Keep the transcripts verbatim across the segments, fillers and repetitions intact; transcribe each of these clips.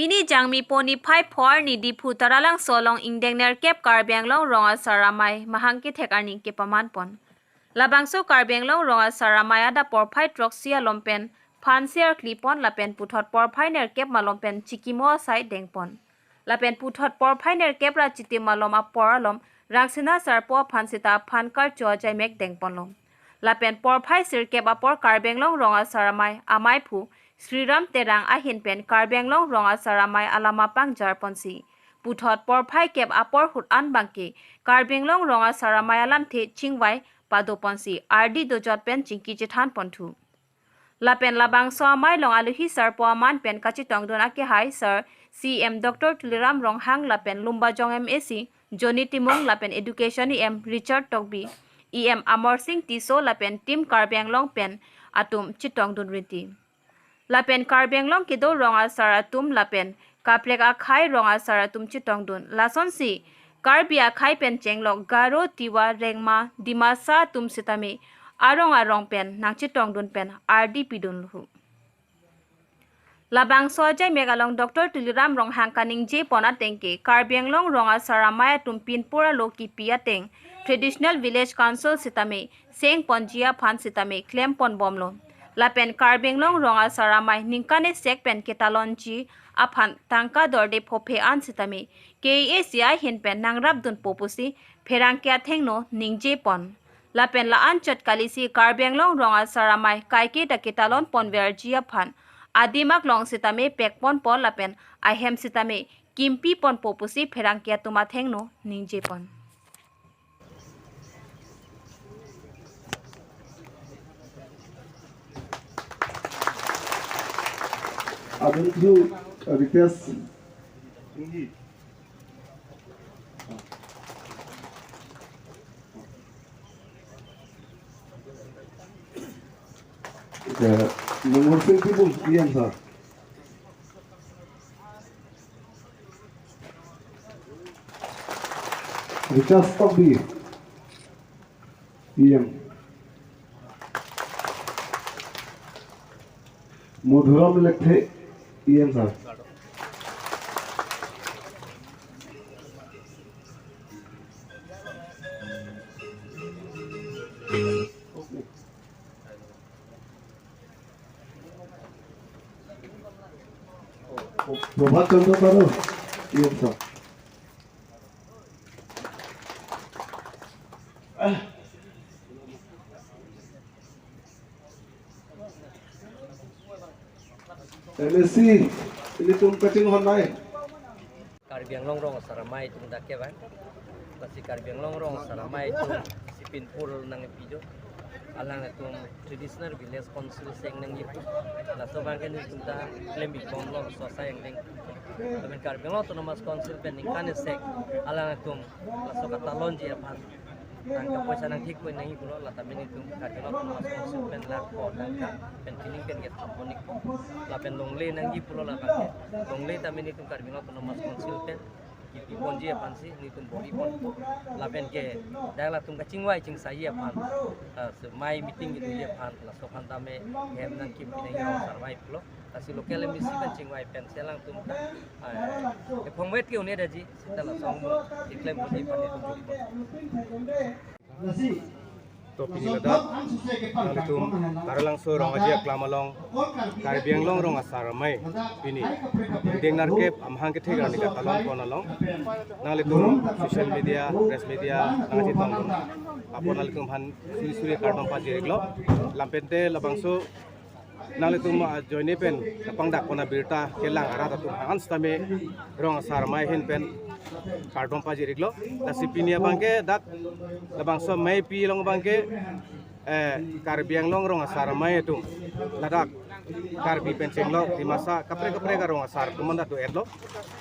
Pini Jangmi pho niphai pho arni Diphu Taralangso along ingdeng nerkep Karbi Anglong Rong Asar Amei mahang kethek arni kepaman pon. Labangso Karbi Anglong Rong Asar Amei adap porphai throksi alom pen phansi arkli pon lapen puthot porphai nerkep malom pen chikimo asai deng pon. Lapen puthot porphai nerkep ra chitim malom apor alom Rangsina Sarpo aphan sita aphan karcho ajaimek deng ponlo. Lapen porphai sirkep apor Karbi Anglong Rong Asar Amei amaiphu Sriram Terang ahin pen Karbi Anglong Rong Asar Amei alama pangjar ponsi puthot porphai kep apor ahut an abangke Karbi Anglong Rong Asar Amei alamthe chingvai pado ponsi ardi dojot pen chingki chethan ponthu. Lapen labangso amei along alohi sarpo aman pen kachetongdun akehai Sir C M Doctor Tuliram Ronghang lapen Lumbajong M A C Johnny Timung lapen Education E M Richard Tokbi, E M Amarsing Tisso lapen Team Karbi Anglong pen atum chetongdun rinti. Lapen Karbi Anglong kedo rong asar atum lapen kaprek akhei rong asar atum chetongdun. Lasonsi Karbi akhei pen chenglok Garo, Tiwa, Rengma, Dimasa atum sitame arong arong pen nangchetongdun pen ardi pidunlo. Labangso ajaimek along Doctor Tuliram Ronghang kaningje pon atengke Karbi Anglong Rong Asar Amei atum pinpur alo kipi ateng Traditional Village Council sitame seng ponji aphan sitame klem ponbomlo. Lapen Karbi Anglong Rong Asar Amei ningkan esek pen ketalonji aphan tangka dorde phophe an sitame K A A C ahin pen nangrapdunpo pusi pherangke athengno ningje pon. Lapen la-anchot kalisi Karbi Anglong Rong Asar Amei kaike ta ketalon ponverji aphan adim aklong sitame pek ponpo lapen ahem sitame kimpi ponpo pusi pherangke atum athengno ningje pon. Adun thu request. Ya, nomor satu pun, iya, sir. Richard Tokbi, E M. Madhuram Lekthe, E M, sir. Prabhat Chandra Taro, E M, sir. M A C, ilitum kachinghon nai. Karbi Anglong Rong Asar Amei atum dak ke bang. Lasi Karbi Anglong Rong Asar Amei atum si pinpur nangpijo. Alangtum Traditional Village Council seng nangji. Laso abangke nelitum ta klem-ik bomlo, laso asai angdeng. Lapen Karbi Anglong Autonomous Council pen ningkan esek alangtum laso katalonji aphan tangka poisa nangthik pon nangji pulo, la tame nelitum Karbi Anglong Autonomous Council pen lakh ko tangka pen pining pen kethap pon-ikpo. Lapen longle nangji pulo, la abangke longle tame nelitum Karbi Anglong Autonomous Council pen kipi ponji aphansi nelitum bor-i ponpo. Lapen ke dak latum kachingvai chingsaiji aphan, ah, semai meeting kedoji aphan, laso aphan tame hem nangkimpi nangji Rong Asar Amei pulo. Lasi local M A C pen chingvai pensi alangtum ta, ah, ephongvet ke-un-e daji, seta laso angno keklem ponji aphan nelitum bor-i ponpo. To pini ladak nanglitum Taralangso Rong Aje aklam along Karbi Anglong Rong Asar Amei pini ingdeng nerkep amahang kethek arni katalon pon along nanglitum social media, press media nangchetongdun apot nanglitum aphan suri suri kardom pajir-iklo. Lampente labangso nanglitum, ah, ajoine pen kapangdak pon abirta kelang arat atum aphan sitame Rong Asar Amei ahin pen kardom pajir-iklo. Lasi pini abangke dak labangso amei pi along abangke, eh, Karbi Anglong Rong Asar Amei atum ladak Karbi pen chenglok Dimasa kaprek kaprek arong asar atum anta do-etlo.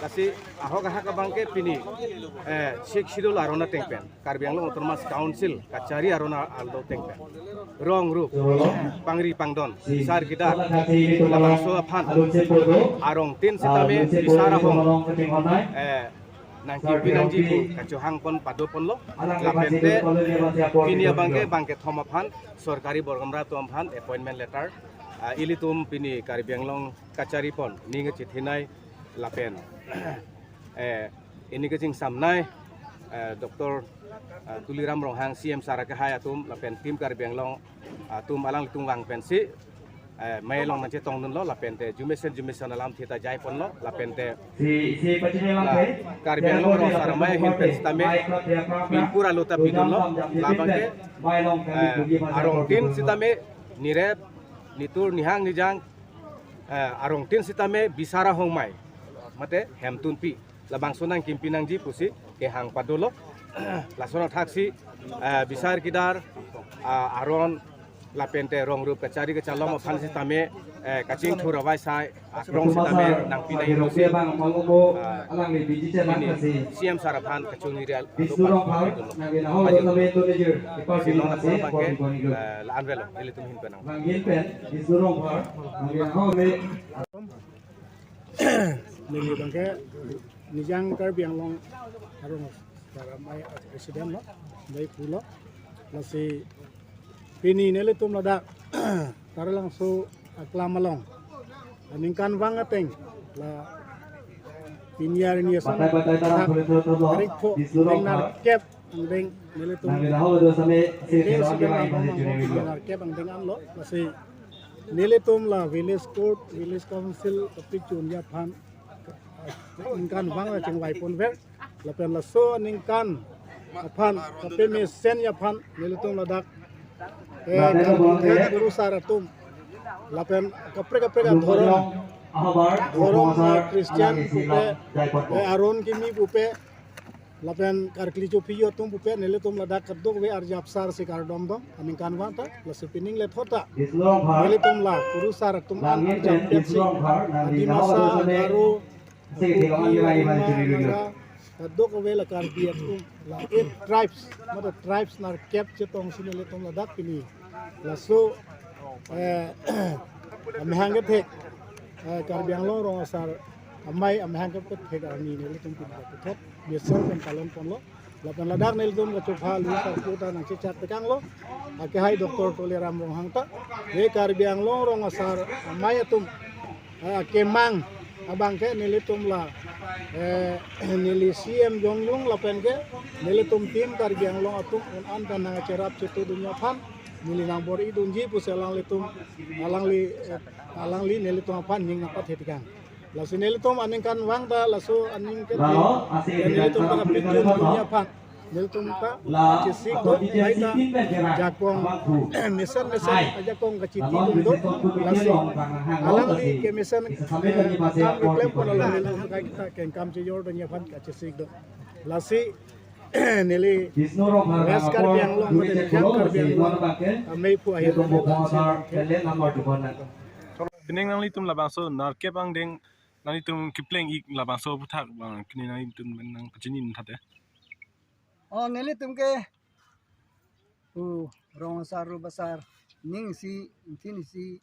Lasi ahok ahak abangke pini, eh, Sixth Schedule aron ateng pen Karbi Anglong Autonomous Council kachari aron along ateng pen rong rup pangri pangdon, bisar kidat, labangso aphan arong tin sitame bisar ahong, eh, nangkimpi nangji pu kachohang pon pado ponlo. Lapente pini abangke bangkethom aphan sorkari borgamra atum aphan appointment letter, ah, ilitum pini Karbi Anglong kachari pon ning chethinei lapen eh, ini kachingsamnai eh, Doctor eh, Tuliram Ronghang C M sir akehai atum lapen Team Karbi Anglong atum alanglitum vang pensi eh, amei along nangchetongdunlo lapen te jumesen jumesen alam thita jaiponlo lapen te si si pachini lang la pe Karbi Anglong Rong Asar Amei ahin pen sitame pinpur alo ta pidunlo labang ke eh, arongtin sitame nirep nitur nihang nijang eh, arongtin sitame bisar ahong mai mate hemtunpi labangso nangkimpi nangji pusi kehang padolo lason athaksi eh, bisar kidar ah, aron lapen te rong rup kachari kachalom aphan sitame eh, kachingthur avai sai akrong sitame nangpi nangji pusi bang mangombo ah, alangli biji chelang ini kasi C M sir aphan kachuniri al Bisnu Rongphar nang gina ho lo tame to ne jir ipar si gina nong nasi nang bangke boni boni lo eh, la-an velo nelitum ahin pen nang bang yin pen Bisnu Rongphar nang gina ho me neli bangke nijang Karbi Anglong Rong Asar Amei President lo, Amei Pu lo, lasi pini nelitum ladak Taralangso aklam along aningkanvang ateng la pini arni ason batai batai tarang thore thore thore lo tarik pho Bisnu Rongphar nerkep angdeng nelitum nang gina ho lo same si ele thelo sida ke mai bang pasi bang juni bang lo nerkep angdeng anlo lasi nelitum la village court, village council, tapi chun ya phan aningkanvang la chingvai ponver lapen laso aningkan aphan kapemesen ya phan nelitum ladak eh, Karbi Kurusar atum lapen kaprek kaprek adhorom dhorom eh, Christian pupe eh, Aron Kimi pupe lapen karkli chopi atum pupe nelitum ladak kadokave arjap sar si kardom dong aningkanvang ta lasi pining le thota nelitum la Kurusar atum an arjap pet si Dimasa Garo Sing di kong ambil lagi balik curi dulu. Kadokave la Karbi atum la eight tribes, mata tribes nerkep chetongsi nelitum ladak pini laso eh, amahang kethek eh, Karbi Anglong Rong Asar Amei amahang kethek arni nelitum pini puthot biasa pen palon ponlo. Lapen ladak nelitum kachopha lu sarpo ta nangchechak tekanglo. Akehai Doctor Tuliram Ronghang ta. He Karbi Anglong Rong Asar Amei atum eh, akemang abangke nelitum la eh, neli C M jongjong lapen ke nelitum Team Karbi Anglong atum un-an pen nangcherap chetudun aphan neli nangbor-idunji pusi alanglitum alangli eh, alangli nelitum aphan ning nangpathe tekang. Lasi nelitum aningkanvang ta laso aning ke Lalo, asik ya, nelitum dilanjutkan ta kapitun dulu, dunia aphan. Nelitum ta la kachesik do, kompetisi hai ta sitting pen jerak jakong abang ku. Mesen mesen hai ajakong kachiti lamun dum do. Mesen kompetisi lasi long bang hang alangli kasi kemesen isa sampai tadi masih akam keklem pon along nelitum kai kita kengkam chejor dunia aphan kachesik do. Lasi neli Bisnu Rongphar West Karbi Anglong mate Nijang Karbi Anglong Amei Pu ahin pen. Pining nanglitum labangso nerkep angdeng nanglitum kepleng ik labangso aputhak bang kini nanglitum nangpachini thate. Oh, nelitum ke pu rong asar rup asar ning isi, ingthin isi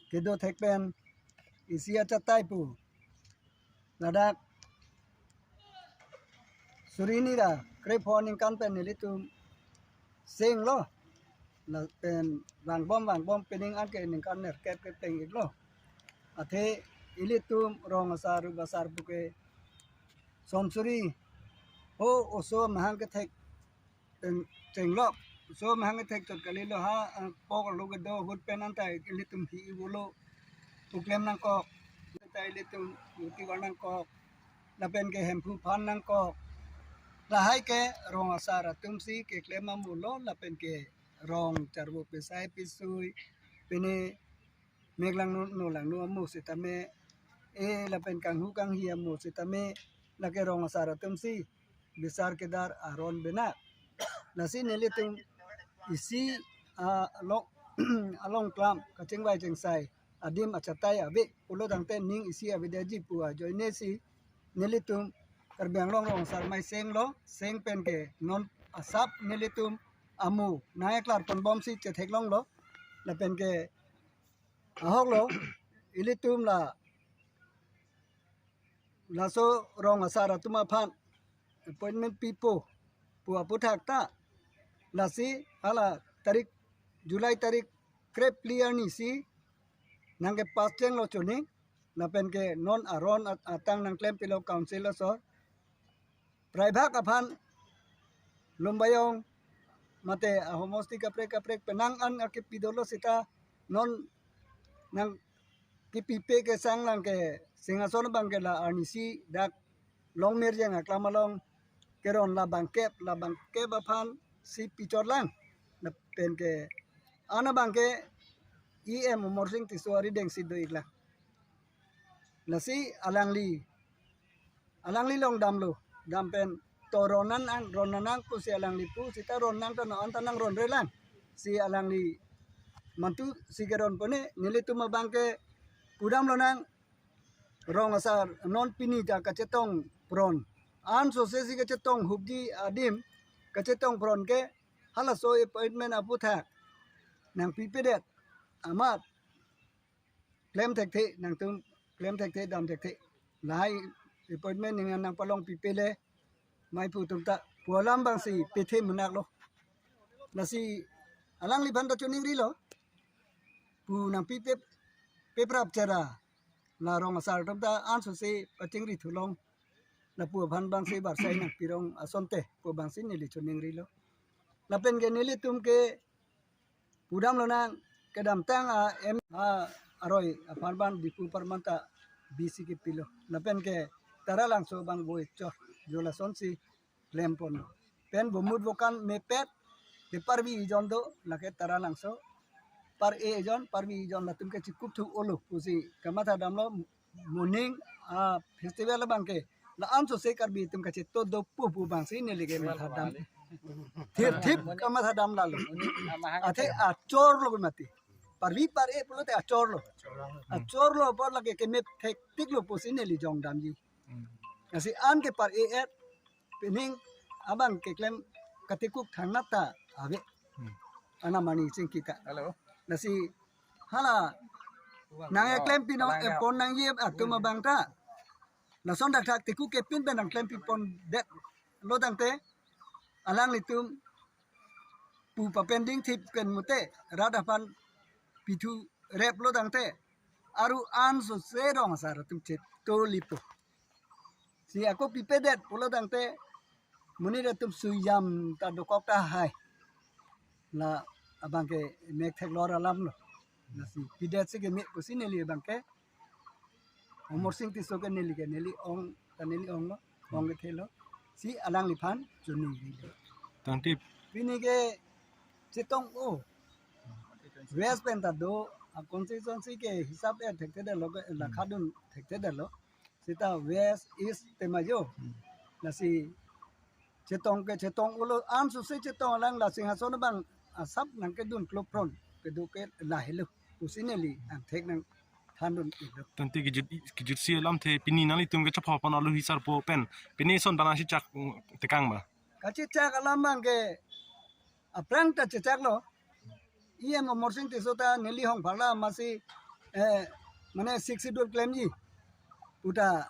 kedo thek pen isi achatai pu ladak suri hini ra krepho aningkan pen nelitum senglo. Lapen vangbom vangbom pining anke ningkan nerkep kepeng iklo. Athe ilitum rong asar rup asar pu ke som suri ho oso amahang kethek cheng-, chenglok. Oso amahang kethek chot kalilo ha, eh, pok lo kedo ahut pen anta ilitum hi iwolo puklem nangkok. Anta ilitum yuti war nangkok. Lapen ke Hemphu aphan nangkok. Lahai ke rong asar atum si keklem amulo lapen ke rong charvo pesai pesui pine mek langno, no langno amu sitame, eh, lapen kanghu kanghi amu sitame, lake rong asar atum si bisar kedar aron bena. Lasi nelitum isi, ah, along, along klam kachingvai chingsai adim achatai ave pulo tangte ning isi avedaji pu ajoine si nelitum Karbi Anglong rong asar amei senglo, seng pen ke non asap nelitum amu nangkeklar ponbom si chetheklonglo. Lapen ke ahok lo, ilitum la laso rong asar atum aphan appointment pipo pu aputhak ta lasi hala tarik July tarik krepli arni si nangkepass chenglo choni. Lapen ke non aron at-, atang nangklempilo council asor. Praibhak aphan Lumbajong mate ahomosti kaprek kaprek penang an akipi dolo seta non nangkipipe ke sang lang ke Singhason abang ke la arnisi dak Longmirjeng aklam along keron la bangkep, la bangkep aphan si pichot lang. Lapen ke an abang ke E M Amarsing Tisso arideng si do-ik lang. Lasi alangli, alangli along damlo, dam pen to ron nang, ron nang pusi alangli pu, seta ron nang ta non anta nangronre lang. Si alangli mantu si keron pone, nelitum abang ke pudamlo nang, rong asar non pini ta kachetong pron. Ansose si kachetong hupji adim kachetong pron ke halaso appointment aputhak nangpipedet amat klem thekthe, nangtum klem thekthe, dam thekthe. Lahai appointment ning nangpalongpipe le mei pu atum ta pu alam abang si pethe munak lo. Lasi alangliphan ta choningrilo. Pu nangpipe, peprap chera. La rong asar atum ta ansose pachingri thulong. Lapu aphan abang si barsai nangpirong asonte pu abang si neli choningrilo. Lapen ke nelitum ke pudamlo nang kedamtang a M, a, aroi aphan abang Diphu parman ta B C kepilo. Lapen ke Taralangso abang boi chor, jo lasonsi klempon. Pen bomut bokan mepet, te Karbi ejon do, lake Taralangso. Par-e ejon, Karbi ejon latum ke chikup thu olo pusi kamatha damlo, moning a festival abang ke la ansose Karbi atum kacheto do pu pu abang si neli ke matha dam. Thip thip kamatha dam lalo. Athe achor lo ke mati. Karbi par-e pulote achor lo. Achor lo apot lake kemep thektik lo pusi neli jong damji. Lasi an ke par-e-et pining abang keklem katikuk thangnat ta ave. Hmm. Anamani chingki ta. Hello. Lasi hala nang eklem pino epon nangji atum abang ta. Lason dak thak tikuk kepin pen nangklem pipondet lo tangte alanglitum pu papending thip pen mute rat aphan pithu rep lo tangte aru ansose rong asar atum cheto lipo. Si ako pipedet pulo tangte monit atum suyam ta dokok tahai. La abang ke mek theklor alam lo. Lasi pidet si keme pusi neli abang ke Amarsing Tisso ke neli ke neli ong ta neli ong lo, ong kethelo. Si alangliphan choningrilo. Tangte pini ke chetong o West pen ta do, a constituency ke hisap-et thekthedetlo ke, la khadun thekthedetlo. Seta West, East tema jo. Hmm. Lasi chetong ke chetong ulo ansose chetong alang la Singhason abang asap nangkedun klopron kedo ke lahelo pusi neli angthek nangthandun iklo. Tangte kejut, kejutsi alamthe pini nanglitum kechapho pon alu hisar po pen pini son bana si chak, mm, tekang ba. Kachechak alam abang ke aphrang ta chechaklo. E M Amarsing Tisso ta neli hong pharla masi, eh, mane Sixth Schedule klemji puta